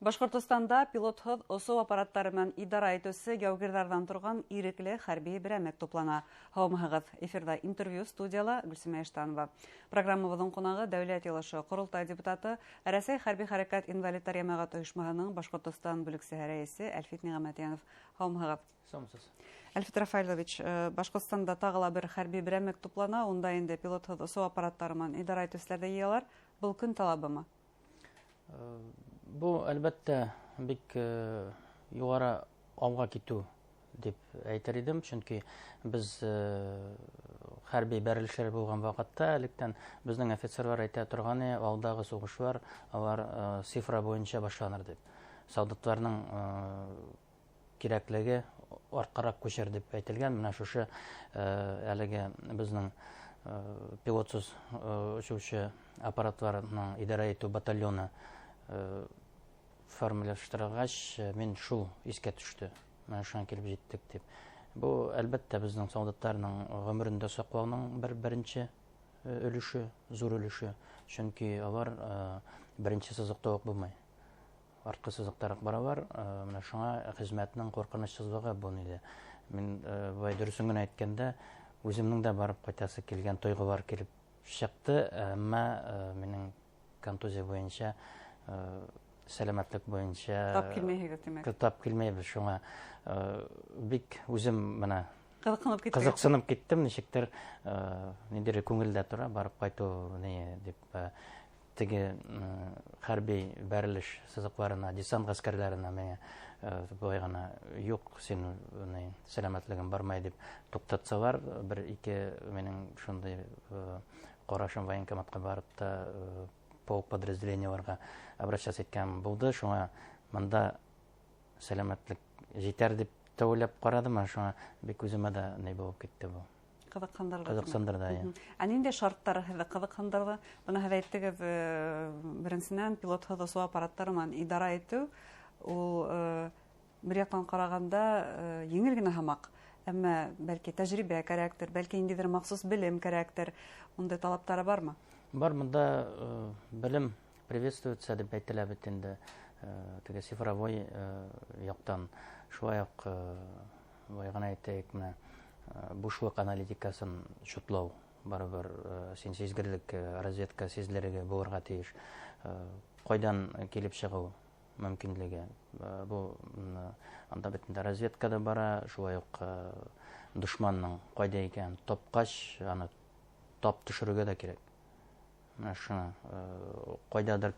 Башҡортостанда пилотһыҙ осоу аппараттары менән идара итеүсе яугирҙарҙан торған ирекле хәрби берәмек туплана. Һаумыһығыҙ! Эфирҙа интервью, студияла Гөлсимә Иштанова. Программабыҙҙың ҡунағы Дәүләт Йыйылышы Ҡоролтай депутаты, Рәсәй хәрби хәрәкәт инвалидтар йәмәғәт ойошмаһының Башҡортостан бүлексәһе рәйесе Әлфит Ниғәмәтйәнов. Һаумыһығыҙ! Һаумыһығыҙ. Әлфит Рафаилович, Башҡортостанда тағы ла бер хәрби берәмек туплана, унда инде пилотһыҙ осоу аппараттары менән идара итеүселәр ҙә йыялар. Был көн талабымы? Бу, әлбәттә, бик юғары алға китеү дип әйтер идем, сөнки беҙ хәрби бәрелештәр булған ваҡытта электән беҙҙең офицерлар әйтә торған, алдағы суғышлар алар цифра буйынса башланыр дип. Солдатларның кирәклеге артҡараҡ күсер дип әйтелгән. Менә шушы әлеге беҙҙең пилотсыз очоусы аппаратларының идара итеү батальоны формалаштырғас, мин шул иҫкә төштө. Менә шуңа килеп җиттек дип. Бу, әлбәттә, безнең солдатларның гомерен дә саклауның бер беренче өлеше, зур өлеше. Чөнки алар беренче сызыкта ук булмай. Артҡы сызыҡтараҡ баралар. Менә шуңа хеҙмәтнең ҡурҡынысһыҙлығы бу ине. Мин былай дөрөҫөн генә әйткәндә, үҙемдең дә барып ҡайтасы килгән тойғолар килеп сыҡты, әммә минең контузия буйынса, сәләмәтлек буйынса тап килмәйһегеҙ, тимәк. Тап килмәйбеҙ, шуңа бик үҙем менә ҡыҙыҡһынып киттем. Ҡыҙыҡсынып киттем, нисектер ниндәйҙер күңелдә тора, барып ҡайтыу ни дип, теге хәрби бәрелеш сызыҡларына, десант ғәскәрләренә миңә былай ғына юҡ, син ни сәләмәтлегең бармай дип туҡтатсалар, бер-ике минең шундай ҡарашым военкоматҡа барып та полк подразделениеларға обращаться иткән булды. Шуңа мында сәләмәтлек етәр дип тә уйлап ҡарадым, шуңа бик үҙемә дә ни булып китте был. Ҡыҙыҡһындырҙы. Ҡыҙыҡсындырҙы, әйе. Ә ниндәй шарттар һеҙҙе ҡыҙыҡһындырҙы? Бына һеҙ әйттегеҙ, беренсенән, пилотһыҙ осоу аппараттары менән идара итеү, ул бер яҡтан ҡарағанда еңел генә һымаҡ, әммә бәлки тәжрибә кәрәктер, бәлки ниндәйҙер махсус белем кәрәктер. Ундай талаптары бармы? Бар, мында белем приветствуется дип әйтелә бит инде, теге цифровой яҡтан. Шулай уҡ, былай ғына әйтәйек, менә бушлыҡ аналитикасын шутлау барыбер, син сизгерлек, разведка сизгерлеге булырға тейеш. Ҡайҙан килеп сығыу мөмкинлеге? Бу, анда бит инде разведка да бара, шулай уҡ дошманның ҡайҙа икәнен тапҡас, аны тап төшөрөргә дә кәрәк. Менә шуны ҡайҙалыр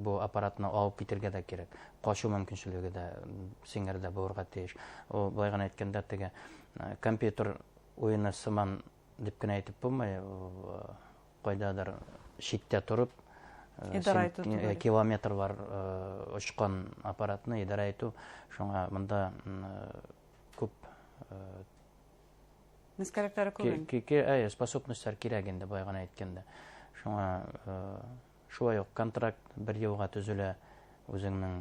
бу аппаратны алып китергә дә кәрәк. Ҡасыу мөмкинселеге дә сиңәрҙә булырға тейеш. Ул былай ғына әйткәндә, теге компьютер уйыны сыман дип кенә әйтеп булмай, ул ҡайҙалыр ситтә тороп, Идара итеү түгел. Километрлар осҡан аппаратны идара итеү. Шуңа мында күп нескәлектәре күп инде. Способностар кирәк инде, былай ғына әйткәндә. Шуңа шулай уҡ контракт бер йылға төҙөлә, үҙеңдең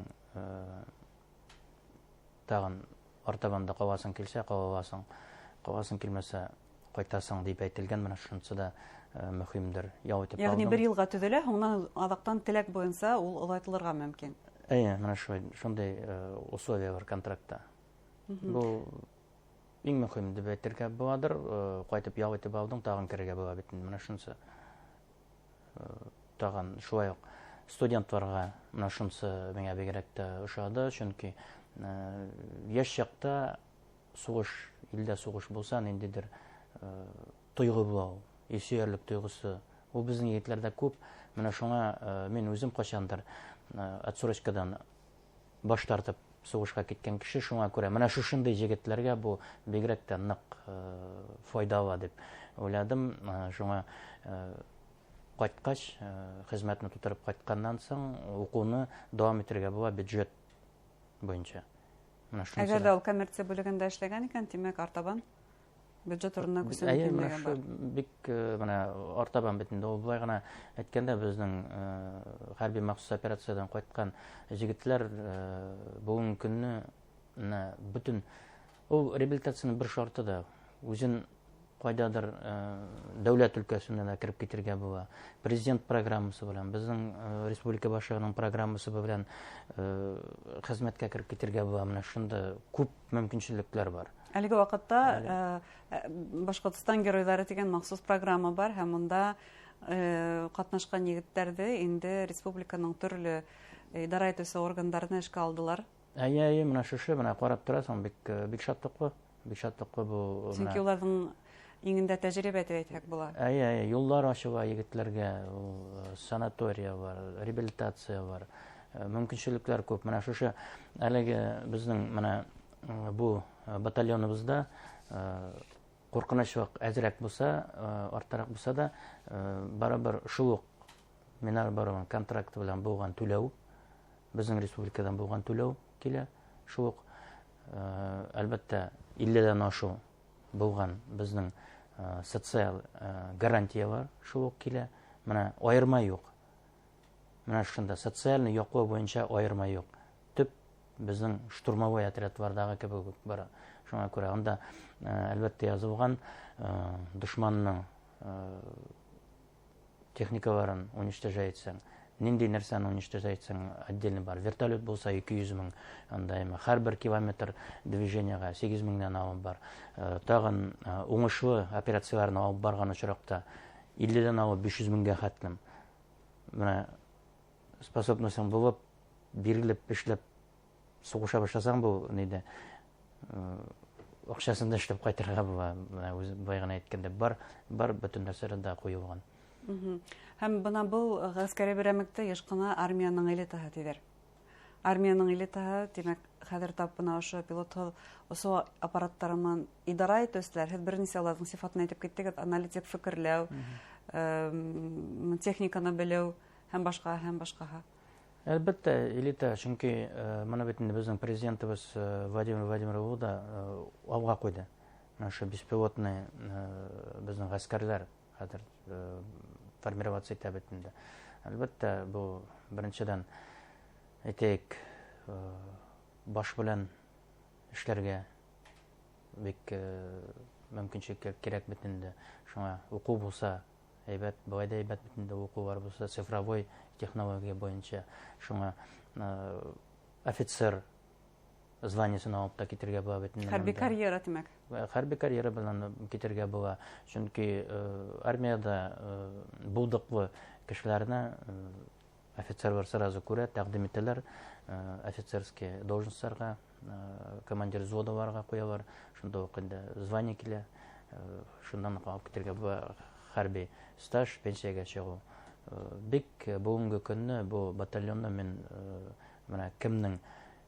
тағын артабан да ҡаласың килсә, ҡала аласың, ҡаласың килмәсә, ҡайтасың тип әйтелгән. Менә шунысы да мөһимдер. Ял итеп Йәғни алдың. бер йылға төҙөлә, һуңынан аҙаҡтан теләк буйынса ул оҙайтылырға мөмкин. Эйе, менә шундай условия бар контрактта. Был иң мөһим тип әйтергә буладыр. Ҡайтып ял итеп алдың, тағын керергә була бит инде. Менә шунысы. Тағын шулай уҡ студентларға менә шунысы миңә бигерәк тә ошады, сөнки йәш саҡта суғыш, илдә суғыш булса, ниндәйҙер тойғо була ул, илсөйәрлек тойғоһо. Ул беҙҙең егетләрҙә күп. Менә шуңа мин үҙем ҡасандыр отсрочкадан баш тартып суғышҡа киткән кеше, шуңа күрә менә шушындай егетләргә бу бигерәк тә ныҡ файҙалы дип уйладым. Шуңа ҡайтҡас, хеҙмәтне тутырып ҡайтҡаннан һуң уҡыуны дауам итергә була бюджет буйынса. Менә шунысы Әгәр да. ҙә ул коммерция бүлегендә эшләгән икән, тимәк, артабан бюджет урынына күсеү Әйе, мөмкинлеге менә бар. шу бик менә артабан бит инде ул былай ғына әйткәндә, беҙҙең хәрби махсус операциядан ҡайтҡан егетләр бөгөнгө көнне менә бөтөн ул реабилитацияның бер шарты да, үҙен Ҡайҙалыр дәүләт өлкәсенә лә кереп китергә була. Президент программасы белән, беҙҙең республика башлығының программасы белән хеҙмәткә кереп китергә була. Менә шунда күп мөмкинселектәр бар. Әлеге ваҡытта Башҡортостан геройҙары тигән махсус программа бар, һәм унда ҡатнашҡан егеттәрҙе инде республиканың төрлө идара итеүсе органдарына эшкә алдылар. Әйе, әйе, менә шушы, менә ҡарап тораһың, бик бик шатлыҡлы, бик шатлыҡлы бу. Сөнки уларҙың иңендә тәжрибә тип әйтһәк була. Әйе, әйе, юллар ачыла егетләргә, ул санатория бар, реабилитация бар, мөмкинчелекләр күп. Менә шушы әлеге безнең менә бу батальоныбызда ҡурҡыныслыҡ әҙерәк булса, артыраҡ булса да, барыбер шул уҡ Миноборона контракты белән булған түләү, безнең республикадан булған түләү килә, шул уҡ, әлбәттә, 50-дән ашыу булған безнең социаль гарантиялар шул уҡ килә. Менә айырма юҡ. Менә шунда социальный яҡлау буйынса айырма юҡ. Төп безнең штурмовой отрядларҙағы кебек үк бара. Шуңа күрә анда, әлбәттә, язылған дошманның техникаларын уничтожать итсәң, ниндәй нәрсәне уничтожать итсәң, отдельно бар. Вертолет булса 200 мең, анда эме һәр бер километр движениеға 8 меңдән алып бар. Тағын уңышлы операцияларны алып барған очракта 50-дән алып 500 меңгә хәтлем. Менә способностың булып, бирелеп эшләп сугыша башласаң, бу нидә акчасын да эшләп кайтырга була. Менә үзе бай гына әйткәндә, бар бөтен нәрсәләр дә куелган. Һәм бына был ғәскәри берәмектә йыш ҡына армияның элитаһы тиҙәр. Армияның элитаһы, тимәк, хәҙер тап бына ошо пилотһыҙ осоу аппараттары менән идара итеүселәр. Һеҙ бер нисә уларҙың сифатын әйтеп киттегеҙ: аналитик фекерләү, техниканы белеү һәм башҡа, һәм башҡаһы. Әлбәттә, элита, сөнки бына бит инде беҙҙең президентыбыҙ Владимир Владимирович да алға ҡуйҙы. Менә ошо беспилотный беҙҙең ғәскәрҙәр хәҙер формироваться итә бит инде. Әлбәттә, бу беренсенән, әйтәйек, баш белән эшләргә бик мөмкинчелек кирәк бит инде. Шуңа уҡыу булса әйбәт, былай да әйбәт бит инде уҡыулар булса, цифровой технология буйынса. Шуңа офицер званиесын алып та китергә була бит инде. Хәрби карьера, тимәк. Хәрби карьера белән китергә була. Чөнки армияда булдыҡлы кешеләрне офицерлар сразу күрә, тәкъдим итәләр, офицерский должностьларга, командир взводаларга куялар. Шунда ук инде звание килә. Шуннан ук алып китергә була хәрби стаж, пенсиягә чыгу. Бик бүгенге көнне бу батальонда мин менә кемнең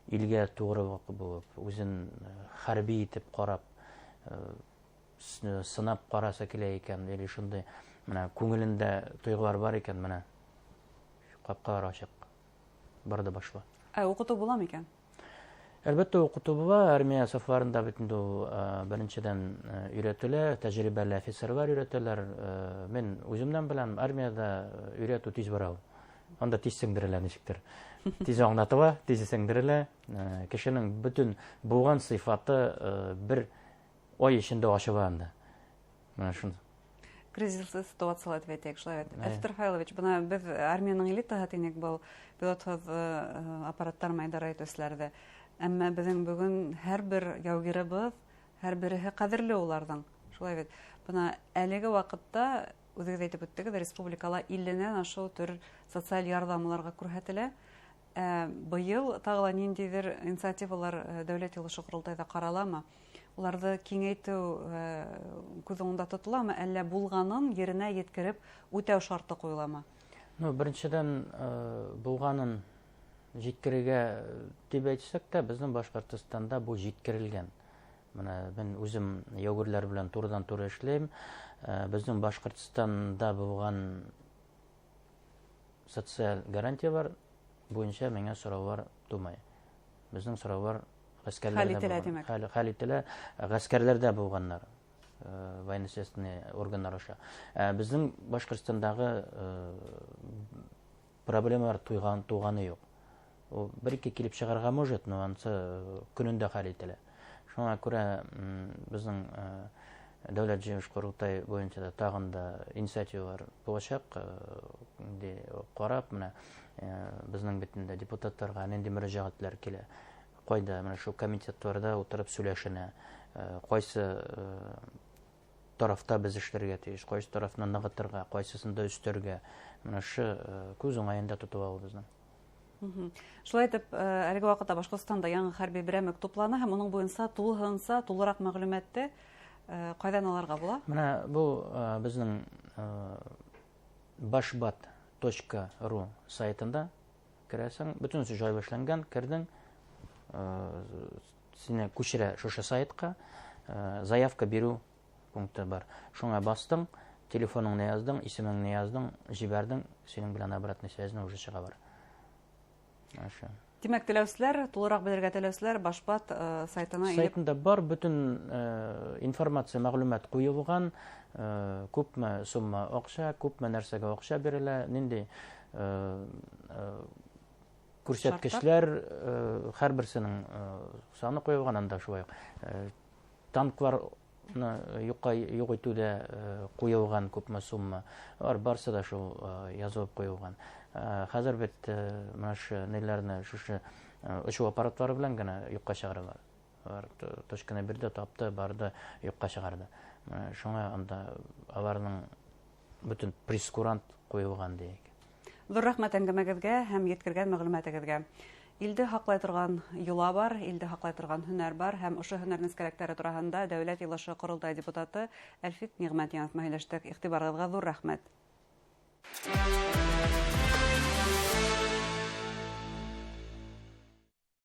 илгә тугрылык булып, үзен хәрби итеп карап, сынап караса килә икән, или шундый менә күңелендә тойгылар бар икән, менә капкалар ачык. Бар да башла. Ә укыту була микән? Әлбәттә, укыту була. Армия сафларында бит инде ул, беренсенән, өйрәтелә, тәҗрибәле офицерлар өйрәтәләр. Мин үземнән беләм, армияда өйрәтү тиз бара ул. Анда тиз сеңдерелә ничектер. Тиз аңлатыла, тиз сеңдерелә. Кешенең бөтен булган сыйфаты бер ай эчендә ачыла анда. Менә шуны. Кризислы ситуациялар тип әйтәйек, шулай бит. Әлфит Рафаилович, бына беҙ армияның элитаһы тинек был пилотһыҙ аппараттар менән идара итеүселәрҙе. Әммә беҙҙең бөгөн һәр бер яугирыбыҙ, һәр береһе ҡәҙерле уларҙың. Шулай бит. Бына әлеге ваҡытта үҙегеҙ әйтеп үттегеҙ, республикала илленән ашыу төр социаль ярҙам уларға күрһәтелә. Быйыл тағы ла ниндәйҙер инициативалар дәүләт йыйылышы ҡоролтайҙа ҡараламы? Уларҙы киңәйтеү күҙ уңында тотоламы, әллә булғанын еренә еткереп үтәү шарты ҡуйыламы? Беренсенән, булғанын еткерергә тип әйтсәк тә, беҙҙең Башҡортостанда бу еткерелгән. Менә мин үзем яугирләр белән турыдан-туры эшләйем. Беҙҙең Башҡортостанда булған социаль гарантиялар буйынса миңә сораулар тумай. Беҙҙең сораулар ғәскәрләрҙә Хәл ителә, булған. тимәк. Хәл ителә, ғәскәрләрҙә булғаннар, военно-следственный органнар аша. Беҙҙең Башҡортостандағы проблемалар туғаны юҡ. Ул бер-ике килеп сығырға может, но ансы көнөндә хәл ителә. Шуңа күрә, беҙҙең Дәүләт Йыйылыш Ҡоролтай буйынса да тағын да инициативалар буласаҡ. Инде ҡарап, менә беҙҙең бит инде депутаттарға ниндәй мөрәжәғәтләр килә, ҡайҙа менә шул комитеттарҙа ултырып сөйләшенә, ҡайсы тарафта беҙ эшләргә тейеш, ҡайсы тарафына нығытырға, ҡайсыһында өҫтәргә, менә ошо күҙ уңайында тотоп алыу беҙҙең. Шулай итеп, әлеге ваҡытта Башҡортостанда яңы хәрби берәмек туплана һәм уның буйынса тулыһынса тулыраҡ мәғлүмәтте ҡайҙан алырға була? Менә был беҙҙең башбат.ру сайтында керәсең, бөтөнөсө җайлы эшләнгән, керҙең, сине күсерә шушы сайтҡа, заявка биреү пункты бар. Шуңа бастың, телефоныңны яздың, исемеңне яздың, җибәрдең, синең белән обратная связьны уже чыга бар. Аша. Тимәк, теләүселәр, тулыраҡ белергә теләүселәр Башбат сайтына инеп Сайтында бар бөтөн информация, мәғлүмәт ҡуйылған, күпме сумма аҡса, күпме нәрсәгә аҡса бирелә, ниндәй күрһәткесләр, һәр берсенең саны ҡуйылған анда шулай уҡ. Танкларны юҡҡа юҡ итеүҙә ҡуйылған күпме сумма, улар барысы да шул яҙылып ҡуйылған. Хәҙер бит менә ошо неләрне, шушы очыу аппаратлары белән генә юҡҡа сығаралар. Улар точканы бирҙе, тапты, барҙы, юҡҡа сығарҙы. Менә шуңа анда аларның бөтөн прейскурант ҡуйылған тиек. Ҙур рәхмәт әңгәмәгеҙгә һәм еткергән мәғлүмәтегеҙгә. Илде һаҡлай торған йола бар, илде һаҡлай торған һөнәр бар һәм ошо һөнәр нескәлектәре тураһында Дәүләт Йыйылышы Ҡоролтай депутаты Әлфит Ниғмәтйәнов менән һөйләштек. Иғтибарығыҙға ҙур рәхмәт.